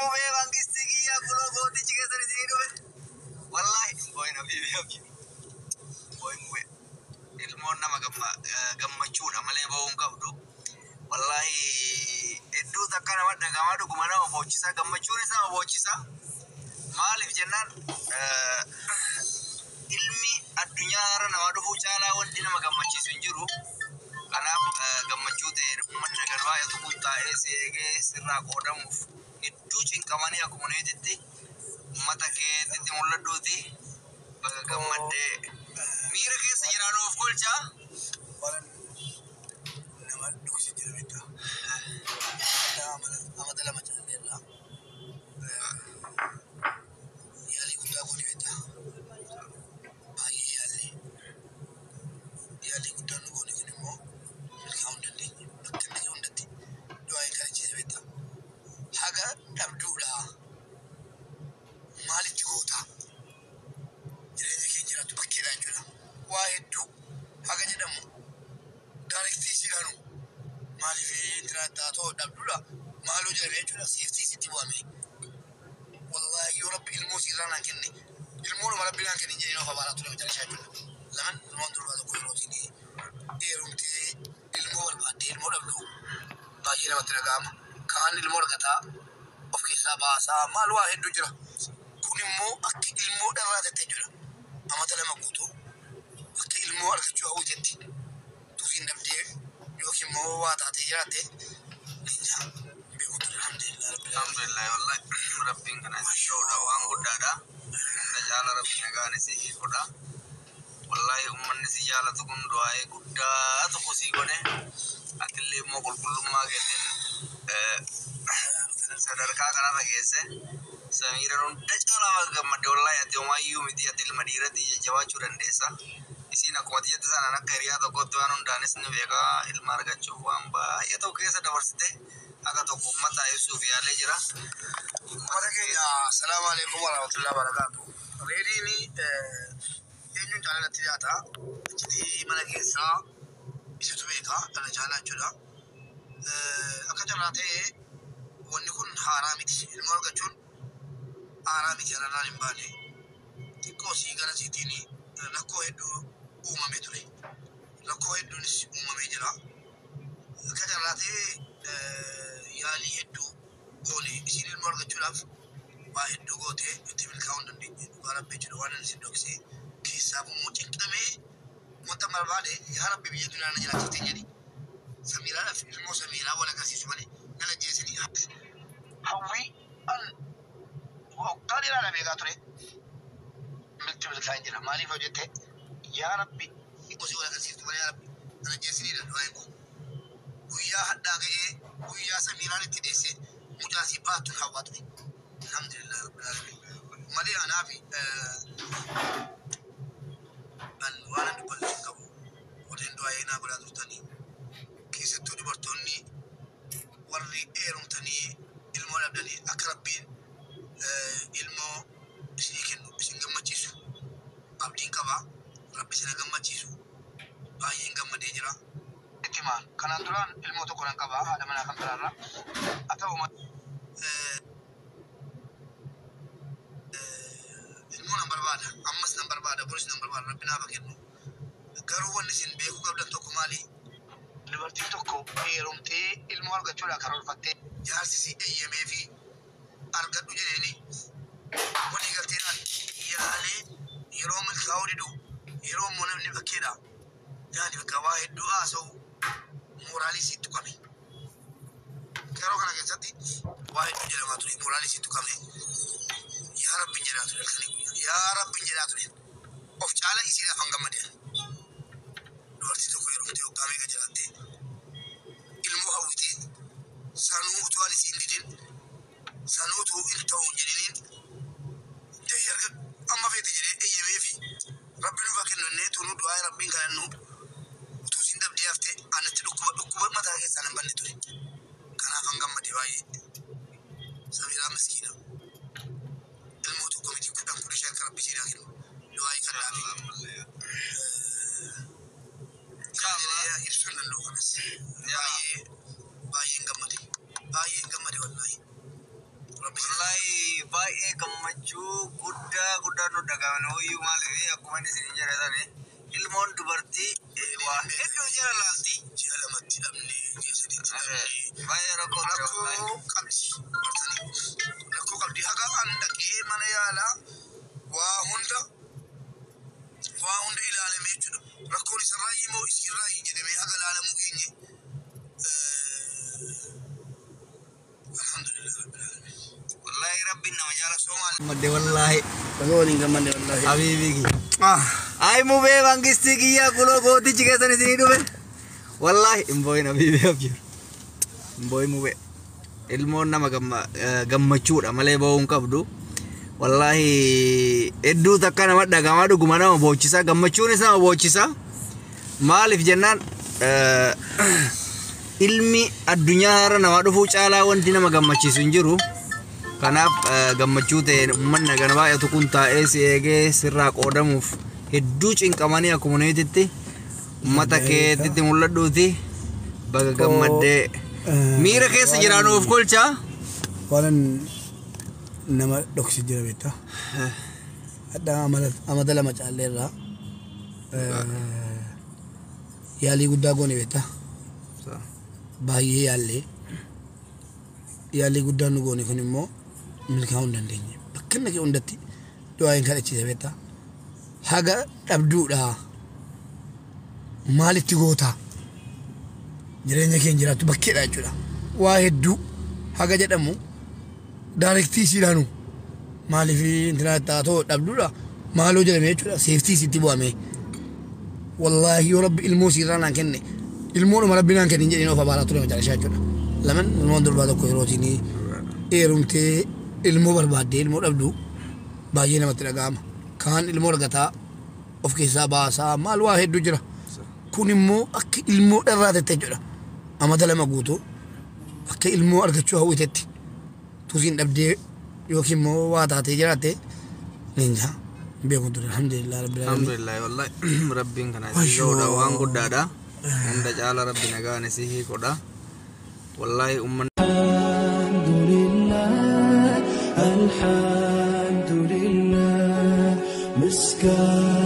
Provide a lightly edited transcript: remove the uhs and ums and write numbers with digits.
Mubee mangistii kiyyaa kunoo gootichi keessan isinii dhufe. Wallaahi booyin habiibi habiibi. Booyin mubee. Ilmoon nama gammachuudha malee ba'uu hin qabdu. Wallaahi hedduu takka nama dhagama dhuguma nama boochisa. Gammachuun isaa nama boochisa. Maaliif jennaan ilmi addunyaa irra nama dhufuu caalaa wanti nama gammachiisu hin jiru. Kanaaf gammachuu ta'e uummanni nagan baay'atu kun taa'ee si eegee sirraa qoodamuuf hedduu cinqamanii akkuma nuyitti uummata keetitti mul'adhuuti baga gammaddee miira keessa jiraan of golchaa. Waan nama dhukkubsi jira beektaa. Amata 2 caalleerra. Yaalii guddaa goone beektaa. Baay'ee yaallee. Yaalii guddaan nu goone kun immoo milkaa'uu hin dandeenye. Bakka inni jiru hundatti du'aa hin kadhachiise beektaa. Haga dhabduudha. Maalitti goota? Jireenya keenya jiraattu bakkeedha jechuudha. Waa hedduu haga jedhamu directii si ganu maaliif tiraataatoo dhabduudha maaloo jedhame jechuudha seeftii sitti bu'ame. Wallaahi yoo rabbi ilmoo siirraa naan kenne ilmoodhuma rabbi naan kenne jedhee of abaaraa ture macarishaa jechuudha. Laman ilmoon durbaa tokko yerootiin heerumtee ilmoo barbaaddee ilmoo dhabdu baay'ee namatti dhaga'ama. Kaan ilmoo argataa of keessaa baasaa maal waa hedduu jira. Kun immoo akka ilmoo dharraa tettee jira. Amata 2 guutuu akka ilmoo argachuu hawwitetti tusiin dhabdee yookiin immoo waa taatee jiraatte leenca beeku ture alhamdulillah rabbil alamin. Alhamdulillah wallahi rabbiin kana si godha waan guddaadha. Hunda caala rabbi nagaan si godha. Wallahi uummanni si jaalatu kun du'aa'ee guddaa tokko si godhe. Atillee immoo qulqullummaa keetiin sadarkaa kanarra geesse. Samiiraan hunda caalaa gammadde wallahi ati homaayyuu miti ati ilma dhiiratti jajjabaachuu dandeessa. Isiin akkuma ati jette sanaan akka hiriyaa tokkotti waan hundaanis ni beeka ilma argachuuf waan baay'ee tokko keessa dabarsite akka tokko uummata ibsuuf yaalee jira. Uummata keenya assalaamu alaikum warahmatullahi wabarakatuh. Reediin eenyuun caalatti dhiyaata? Achitti mana keessaa isatu beeka dhala caalaa jechuudha. Akka carraa ta'ee wanni kun haaraa miti. Ilmoo argachuun haaraa miti haaraan hin baane. Xiqqoo sii gara siitiin rakkoo hedduu uumamee ture. Rakkoo hedduunis uumamee jira. Akka carraa ta'ee yaalii hedduu goone isiin ilmoo argachuudhaaf waa hedduu gootee itti milkaa'uu hin dandeenye. Dhugaa rabbi jechuudha waan inni isin dhoksee keessaaf immoo cinqamee wanta barbaade yaa rabbi biyya duniyaa na jiraachiftee jedhi. Samiiraadhaaf ilmoo Samiiraa wal agarsiisu malee nan ajjeesanii. Hawwii an waggaa dheeraadha beekaa ture. Milti milkaa'in jira. Maaliif hojjette yaa rabbi gosi wal agarsiiftu malee yaa rabbi nan ajjeesiniidha du'aan kun. Guyyaa hadhaa ga'ee guyyaa Samiiraan itti deesse mucaasii baattuun hawwaa ture. Alhamdulillah rabbil alamin. Malee anaa fi an waan an dubbatu hin qabu. Warreen du'aa naa godhaa turtanii keessattuu dubartoonni warri heerumtanii ilmoo dhabdanii akka rabbiin ilmoo isinii kennu isin gammachiisu abdiin qaba. Rabbi isin gammachiisu baay'een gammadee jira. Itti himaa kanaan duraan ilmoo tokko nan qaba haadha manaa kan biraarraa haa ta'u ilmoo nan barbaada ammas nan barbaada boris nan barbaada rabbi naaf haa kennu. Garuu wanni isin beekuu qabdan tokko maali? Dubartiin tokko heerumtee ilmoo argachuudhaan karoorfattee jaarsi si eeyyamee fi argadhu jedheeni walii galteedhaan yaalee yeroo milkaa'uu didu yeroo immoo namni bakkeedha yaani bakka waa hedduu haasa'u mooraalii sitti tuqame. Yeroo kana keessatti waa hedduu jedhamaa ture mooraalii sitti tuqame. Yaa rabbiin jedhaa ture halkanii guyyaa yaa rabbiin jedhaa ture of caala isiidhaaf han gammadeen. Dubartii tokko heerumtee waggaa meeqa jiraattee ilmoo hawwitee sanuu utuu ani isiin didin sanuu utuu hin ta'u hin jedhiniin dahii argadhu amma feete jedhee eeyyamee fi rabbi nuuf haa kennu innee tunuu du'aa rabbiin kadhannu utuu isiin dhabdee haftee anatti dhukkuba dhukkuba mataa keessaa nan banne ture. Kanaaf han gammade baay'ee. Samiiraan miskiina. Ilmoo tokko miti 10 15 akka rabbi isiidhaa kennu du'aa kadhaa fi jedhee ibsuu hin danda'u kanas. Baay'ee baay'een gammade. Baay'een gammade wallaahi. Rabbi isin Baay'ee gammachuu guddaa guddaa nu dhaga'ame hoyyuu maaliif akkuma inni isin jedhe sani ilmoon dubartii waa hedduu jala laalti. Ji'a lamatti dhabnee, ji'a sadiitti dhabnee. Baay'ee rakkoo ture wallaahi. Rakkoo qabdi. Bartanii rakkoo qabdi. Haga an dhaqee mana yaalaa waa hunda ilaalamee jechuudha. Rakkoon isarraa moo isirraa jedhamee haga ilaalamuu geenye. Alhamdulillah rabbil alamin. Wallaahi rabbiin nama jaalatu. Soomaali. Madde wallaahi. Baga waliin gammanne wallaahi. Habiibii kiyya. Ah. Ay mubee mangistii kiyya kuloo gootichi keessan isinii dhufe. Wallaahi hin boo'in habiibii abjir. Hin boo'in mubee. Ilmoon nama gammachuudha malee boo'uu hin qabdu. Wallaahi hedduu takka nama dhagamaa dhuguma nama boochisa. Gammachuunis nama boochisa. Maaliif jennaan ilmi addunyaa irra nama dhufuu caalaa wanti nama gammachiisu hin jiru. Kanaaf gammachuu ta'een uummanni hagana baay'atu kun taa'ee si eegee sirraa qoodamuuf hedduu cinqamanii akkuma nuyitti uummata keetitti mul'adhuuti baga gammaddee miira keessa jiraanuuf kolcha. Waan nama dhoksi jira beektaa. Hadda amata 2 caalleerraa yaalii guddaa goone beektaa. Baay'ee yaallee yaalii guddaan nu goone kun immoo milkaa'uu hin dandeenye. Bakka inni hundatti du'aa hin kadhachiise beektaa. Haga dhabduudha. Maalitti gootaa? Jireenya keenya jiraattu bakkeedha jechuudha. Waa hedduu haga jedhamu direct isiidhaanu maaliif intina taatoo dhabduudha maaloo jedhame jechuudha safety isitti bu'ame. Wallaahi yoo rabbi ilmoo siirraa naan kenne ilmoodhuma rabbi naan kenne hin jedhin of abaaraa ture macaalashaa jechuudha. Laman ilmoon durbaa tokko yerootiin heerumtee ilmoo barbaaddee ilmoo dhabdu baay'ee namatti dhaga'ama. Kaan ilmoo argataa of keessaa baasaa maal waa hedduu jira. Kun immoo akka ilmoo dharraa tette jechuudha. Amata 2 guutuu akka ilmoo argachuu hawwitetti tusiin dhabdee yookiin immoo waa taatee jiraatte ninja beeku ture alhamdulillah rabbil alamin. Alhamdulillah wallahi rabbiin kana si Wayyoo. godha waan guddaadha. Hunda caala rabbi nagaan si hiikodha. Wallahi uummanni. الحمد لله الحمد لله مسكان.